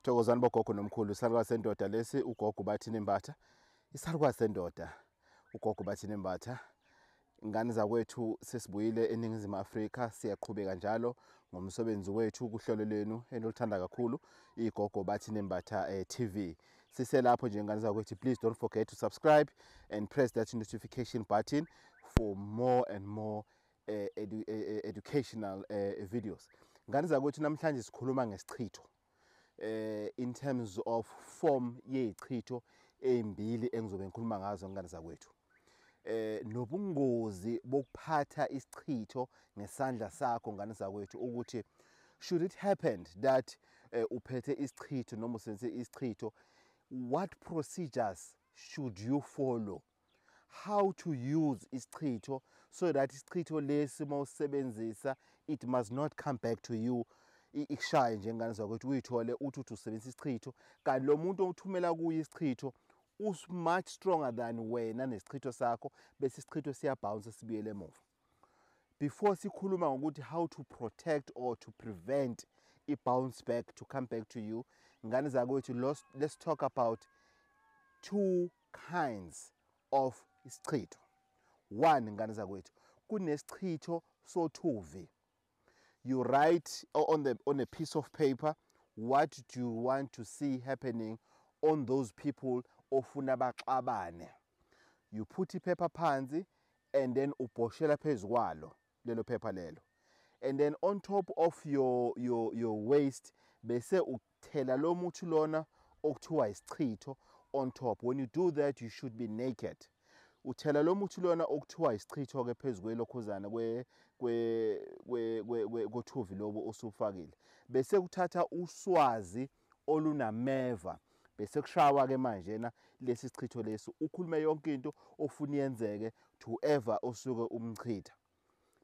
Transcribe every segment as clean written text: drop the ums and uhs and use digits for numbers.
Thokozani bogogo nomkhulu, isalukazi sendoda lesi ugogo Bathini Mbatha. Isalukazi sendoda ugogo Bathini Mbatha. Ingane zakwethu, sesibuyile eNingizimu Afrika, siyaqhubeka njalo ngomsebenzi wethu kuhlelo lenu enoluthanda kakhulu, iGogo Bathini Mbatha TV. Siselapho nje, ngane zakwethu, please don't forget to subscribe and press that notification button for more and more educational videos. Ngane zakwethu, namhlanje sikhuluma ngesichitho in terms of form yezichitho ezimbili engizobe ngikhuluma ngazo, ngane zakwethu, nobungozi bokuphatha isichitho ngesandla sakho, ngane zakwethu, ukuthi should it happen that uphethe isichitho noma usebenzise isichitho, what procedures should you follow, how to use isichitho so that isichitho lesi mawusebenzisa it must not come back to you, ikushaye nje, ngane zakwethu, uyithole uthi usebenzisa isichitho kanti lo muntu othumela kuye isichitho us much stronger than wena nesichitho sakho, bese isichitho siyabounce sibuyele emuva. Before sikhuluma ngokuthi how to protect or to prevent i-bounce back to come back to you, ngane zakwethu, let's talk about two kinds of isichitho. One, ngane zakwethu, kunesichitho sothuvi. You write on a piece of paper what do you want to see happening on those people ofuna baxabane. You put iphepha phansi and then ubhoshela phezu kwalo lelo phepha lelo, and then on top of your waist bese uthela lo muthi lona okuthiwa isichitho on top. When you do that, you should be naked. Uthela lo muthi lona okuthiwa isichitho ke phezu kwelokhuzana kwe kwe kwe kothuvi lobo osufakile, bese kuthatha uswazi olunameva, bese kushawa ke manje na lesi sichitho lesi, ukhulume yonke into ofuna iyenzeke to whoever osuke umchitha.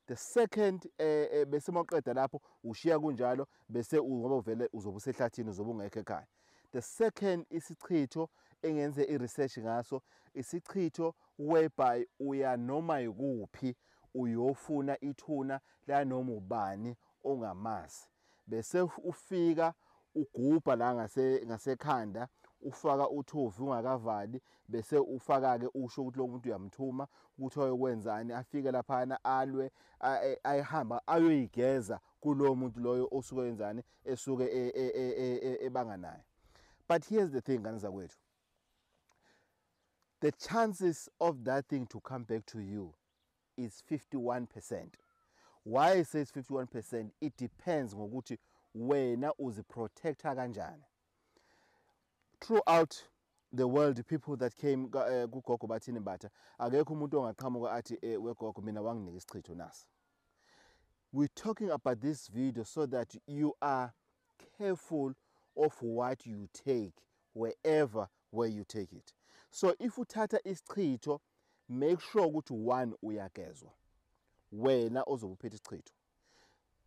The second, bese mawuqeda lapho ushiya kunjalo, bese ngoba uvele uzobe usehlathini, uzobe ungekho ekhaya. The second isichitho engenze i-research ngaso, isichitho whereby uya noma yikuphi uyofuna ithuna la noma ubani ongamazi, bese ufika ugubha la ngasekhanda, ufaka uthuvi ungakavali, bese ufaka ke usho ukuthi lo muntu uyamthuma ukuthi ayokwenzani, afike laphana alwe, ayihamba ayoyigeza kulo muntu loyo osuke yenzani, esuke ebanga naye. But here's the thing, ngane zakwethu, the chances of that thing to come back to you is 51%. Why I say it's 51%? It depends ngokuthi wena uziprotecta kanjani. Throughout the world, people that came kuGogo Bathini Mbatha, akekho umuntu ongaqhamuka athi, "Wegogo, mina wanginika isichitho nasi." We're talking about this video so that you are careful of what you take, wherever where you take it. So if uthatha isichitho, make sure ukuthi one, uyagezwa wena ozobe uphethe isichitho;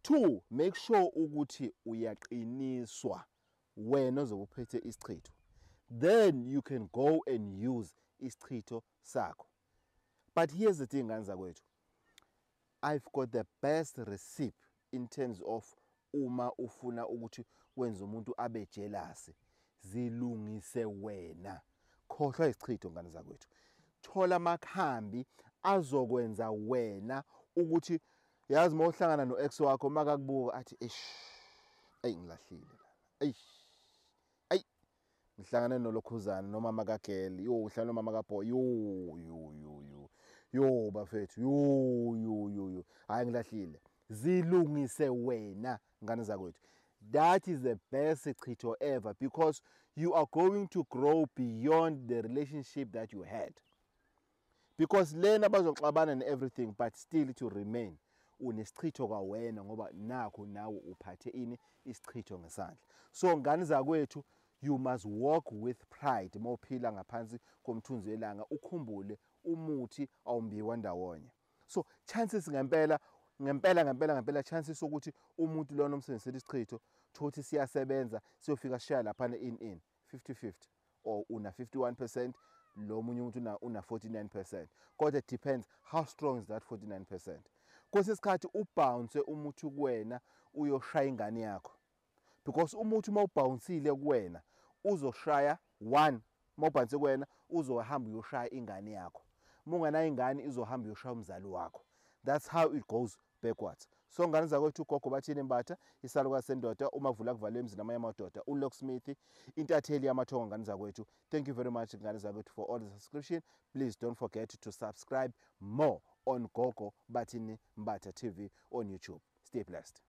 two, make sure ukuthi uyaqiniswa wena ozobe uphethe isichitho, then you can go and use isichitho sakho. But here's the thing, ngane zakwethu, I've got the best recipe in terms of uma ufuna ukuthi wenze umuntu abe jealous. Zilungise wena, khohlwa isichitho, ngane zakwethu. Thola amakhambi azokwenza wena ukuthi yazi mawuhlangana no-ex wakho, makakubuka athi, "Eish, eyi, ngilahlile lana, eish, ayi, ngihlangane nolokhuzana nomama kagirl, yo, ngihlangane nomama kaboy, yo, yo, yo, yo, yo, bafethu, yo, yo, yo, yo, hayi, ngilahlile." Zilungise wena, ngane zakwethu. That is the best chitho ever, because you are going to grow beyond the relationship that you had, because lena bazoxabana and everything, but still to remain unesichitho kwawena, ngoba nakho nawe uphathe ini, isichitho ngesandla. So ngane zakwethu, you must walk with pride mawuphila ngaphansi komthunzi welanga. Ukhumbule, umuthi awumbiwa ndawonye. So chances ngempela, ngempela, ngempela, ngempela, chances sokuthi umuntu lona omsebenzisela isichitho thothi siyasebenza, siyofika sishaya laphana in 50 50, or una 51%, lo munye umuntu una 49%, kodwa it depends how strong is that 49%. Kwesinye isikhathi ubounce umuthi kuwena uyoshaya ingane yakho. Because umuthi uma ubhawunsile kuwena uzoshaya one, uma ubhanse kuwena uzohamba uyoshaya ingane yakho, uma ungenayo ingane izohamba uyoshaya umzali wakho. That's how it goes backwards. So ngane zakwethu, uGogo Bathini Mbatha, isalukazi sendoda, uma vula kuvalwe emzini amanye amadoda, uLocksmith, intatheli yamathongo. Ngane zakwethu, thank you very much, ngane zakwethu, for all the subscription. Please don't forget to subscribe more on Gogo Bathini Mbatha TV on YouTube. Stay blessed.